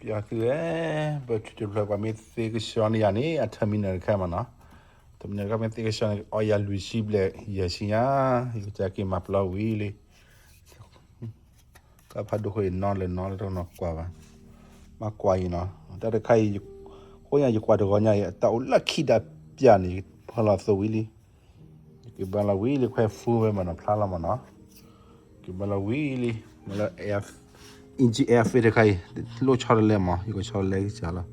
ပျၢ်သုဧၢ, ပထုးတဖျၢၣ်ပှၤမ့ၢ်သ့ကဆှီန့ၢ်ယၤန့ၣ် အ terminal တခါမးနီၤ, terminal တခါမ့ၢ်သ့ကဆှီန့ၢ် အီၣ်ယၤလွံၢ်ဆံဘျဲၣ်ယဲၢ်ဆံညါ, ယကစၢ်က့ၤမၤပျီဝံၤလံ, ကဖးဒိၣ်ဃိအံၤနီၢ်လၢနီၢ်လၢတနီၤကွၢ်ဘၣ်, မၤကွၢ်အံၤနီၤ, တၢ်တခါအံၤ, ဃိညါယကွၢ်တဂီၤညါအံၤ အတၢ်အိၣ်လၢခံဒီးပျၢ်န့ၣ် ဖီလီၤသိဝံၤလံ က့ၤဘၣ်လီၤဝံၤလံ ခွဲးဖူဝဲမးနီၤ ဖျါလီၤမးနီၤ, က့ၤဘၣ်လီၤဝံၤလံ, မ့ၢ်လၢ air, engine air filter တခါအံၤ, လိၣ်ဆီတလဲမး ယကဆီတလဲကစၢ်လီၤ,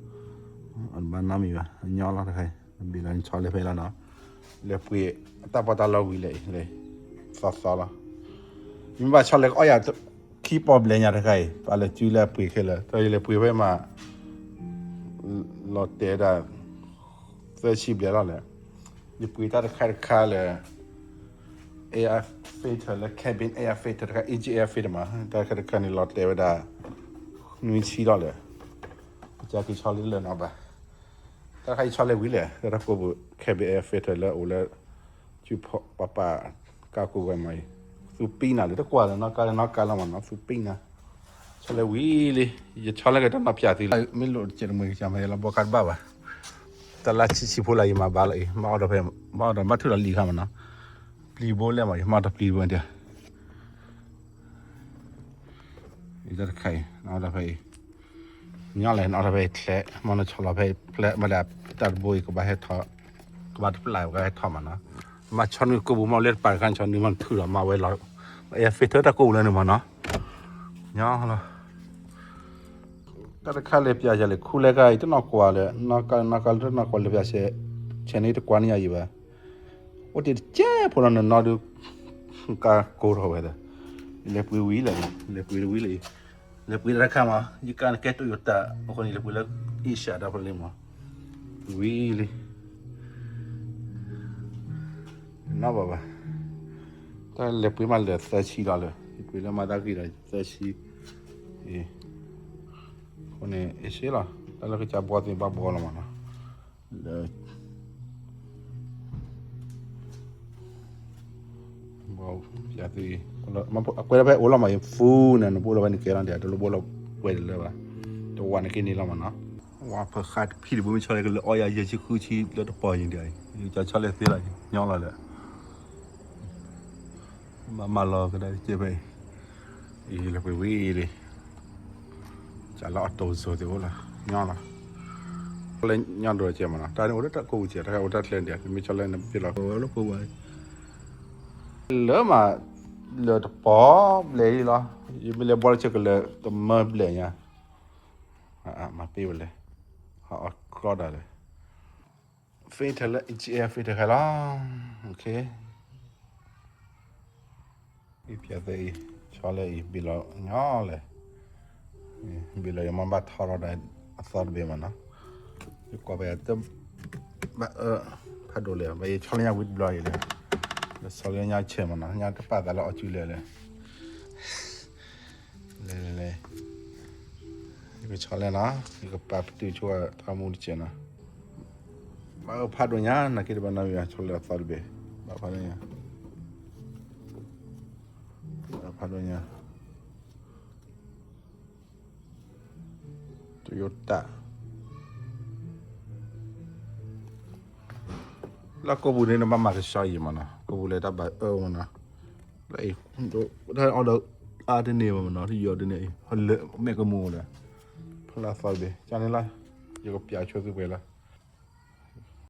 အဘၣ်နီတမံၤဘၣ် ညီလီၤတခါအံၤ, ဘံၣ်လီၤဆီလဲဖဲလီၤနီၤ, လဲၤပှ့ၤ, တၢ်ပီးတၢ်လီဝံၤလဲၣ်အံၤ, လဲၤသီသီလီၤ, ယမ့ၢ်ဘၣ်ဆီလဲကအီၣ်ယၤ ခံပီၢ်ဘျဲၣ်ညါတခါအံၤ ပှၤလဲၤစုလၢအပှ့ၤခဲလၢာ် တၢ်ယလဲၤပှ့ၤဖဲမး လီၤတဲာ်ဝဲဒၣ် သၢဆံဘျဲၣ်လီၤလဲၣ်, ယပှ့ၤတၢ်တခါတခါလၢ air filter လၢ cabin air filter တခါ engine air filter မး တၢ်တခါတခါန့ၣ် လီၤတဲာ်ဝဲဒၣ် နွံဆံလီၤလဲၣ်, ပကက့ၤဆီလၢလၢာ်နီၤဘၣ်, တၢ်တခါအံၤဆီလဲဝံၤလဲၣ် တၢ်တၢ်ကိးပူၤ cabin air filter လၢအအိၣ်လၢ စုဖီပှၤပာ်ကါကိးဝဲမးအံၤ, သူပံနၤလၢတကွၢ်လၢနီၢ်ကါလၢနီၢ်ကါလီၤမးနီၤ သူပံနၤ, ဆီလဲဝံၤလံ, ယဆီလဲကတၢ်နီၤပျၢ်သုလီၤ မ့ၢ်လိၣ်တကဲးတမှဲၤကစၢ်မး ယလီၤဘီခါတဘၣ်ဘၣ်, တၢ်လၢဆံဆံဖိလၢယမၤဘၣ်လီၤအံၤ မၤအီၣ်ဒီးဖဲ, မၤအီၣ်ဒီးမၤထုးလီၤလံာ်ခါမးနီၤ, ပျံၤဘိလဲၣ်မး ယမၤအီၣ်ဒီးပျံၤဘိဒၣ် အံၤတၢ်တခါအံၤ နအီၣ်ဒီးဖဲအံၤ, ညီလဲၣ် နအီၣ်ဒီးဖဲအံၤချဲး မ့ၢ်နဆီလီၤဖဲအံၤဖျဲး မ့ၢ်ဒၣ်တၢ်တဘိအံၤ ကဘၣ်ဟဲထီၣ်, ကဘၣ်တပျၢ် ကဘၣ်ဟဲထီၣ်မးနီၤ, မၤဆီနုာ်ကိးပူၤမ့ၢ်လၢတပာ်တခါ နဆီနုာ်မ့ၢ်နထုးလီၤမၤဝဲလီၤ, အဲၣ်ဖ့ထၢၣ်တၢ်ကိးပူၤလၢနမးနီၤ, ညီလီၤ တၢ်တခါလဲၤပျၢ်ယၤလဲၤခူလဲၢ်ခါအံၤ တနီၤကွၢ်လၢ နီၢ်ကါလၢတနီၤကွၢ်လဲၤပျၢ်ဆဲး, ဆဲးန့ၣ်တကွၢ်န့ၢ်ယၤအံၤဘၣ်, အိၣ်တ့ၢ်တကဲဖိလီၤနနီၢ်ဒုး, ကါကိးထီၣ်ဝဲဒီး, လဲၤပှ့ၤဝံၤလီၤ, လဲၤပှ့ၤတဝံၤလီၤအံၤ, လဲၤပှ့ၤတၢ်တခါမး ယကါန့ၣ်ကဲတိယိၤတၢ် အဃိန့ၣ် လဲၤပှ့ၤလၢ Asia တၢ်ဖဲလံမး, ဝံၤလံ နီၢ်ဘၣ်ဘၣ်, တၢ်လဲၤပှ့ၤမးလၢသၢဆံဒီးလၢ ယပှ့ၤလၢမၤသးဂ့ၤဒီးသၢဆံ, အဃိန့ၣ် အ့ၣ်စ့လီၤ တၢ်လၢကစၢ်ဘှီသ့ၣ်ဘၣ်ဘှီလီၤမးနီၤ, လၢ ပျၢ်သု, အကွဲးလၢဖဲအိၣ်လီၤမး ယ phone န့ၣ် နဘိလီၤဖဲန့ၣ်ကဲလီၤဒၣ် တလိၣ်ဘိလီၤကွဲးတလၢဘၣ်, တဝၤန့ၣ်က့န့ၣ်လီၤမးနီၤ, ဝၤဖၢဃာ်တဖံးတဘိမ့ၢ်ဆီလဲကလၢအီၣ်ယၤယဲၢ်ဆံဃုဆံလၢတပီၤယံၤဒၣ်အံၤ ယကဆီလဲသ့လီၤ ညီလီၤလၢ ဘၣ်မၤလီၤကဒါက့ၤဖဲအံၤ, အံၤလၢပှ့ၤဝံၤလံ, ကၢ်လၢအီၣ်တိၢ်စိၤသ့ၣ်အိၣ်လီၤ ညီလီၤ, လၢညီဒိၣ်ကဲမးနီၤ တၢ်န့ၣ်အိၣ်လၢတၢ်ကိးပူၤကဲ တၢ်အိၣ်တၢ်ချ့ဒၣ် မ့ၢ်ဆီလၢနဘ့ၣ်လီၤ လၢပှ့ၤဝံၤ လၢမး လၢတပီၤဘျဲၣ်အံၤလီၤ, ယမ့ၢ်လဲၤဘှီလၢဆဲးကလၢာ် တမၢဘျဲၣ်ညါ, မၤပ့ၢ်ဝဲလဲၣ်, ဟးအီၣ်ကြီဒၣ်လဲၣ်, filter လၢ H A filter ခဲလီၤ, အံၤပျၢ်သ့အံၤ ဆီလၢအံၤ ဘ့ၣ်လီၤညီလဲၣ်, ဘ့ၣ်လီၤယမ့ၢ်ဘၣ်ထီထီၣ်ဒီး အသီတဘ့ၣ်မးနီၤ, ယကွၢ်ဖဲ ဘၣ်အၢ ဖးဒိၣ်လဲၣ် ဘၣ်ယဆီလၢညါဝံၤတဘျီအံၤလဲၣ်, ဒီးဆီလၢညါဆဲးမးနီၤ ညါတပာ်သးလၢအီၣ်ကူလဲၣ်လဲၣ်, လဲၣ်လဲၣ်လဲၣ်, ယကဆီလၢနီၤ ယကပာ်ပတုာ်ဆိအတၢ်မူတကဲးနီၤ, ဘၣ်အၢဖးဒိၣ်ညါ နာ်က့တဘၣ်နီတမံၤဘၣ် ဆီလၢအသီတဘ့ၣ်, ဘၣ်ဖးဒိၣ်ညါ, ဘၣ်ဖးဒိၣ်ညါ Toyota လၢကိာ်ပူၤန့ၣ် နဘၣ်မၤကဆှီအံၤမးနီၤ, ကိာ်ပူၤလဲၤတၢ်ဘၣ်အၢမးနီၤ, လၢအံၤ တၢ်အီၣ်ဒီးအါတန့ၢ်ဘၣ်မးနီၤ, တယီၤတန့ၢ်အံၤ လၢမဲာ်ကမူၣ်ဒီး ဖီလာ်သီတဘ့ၣ် ကန့ၣ်လီၤ, ယကပျးဆိသုပှဲၤလီၤ,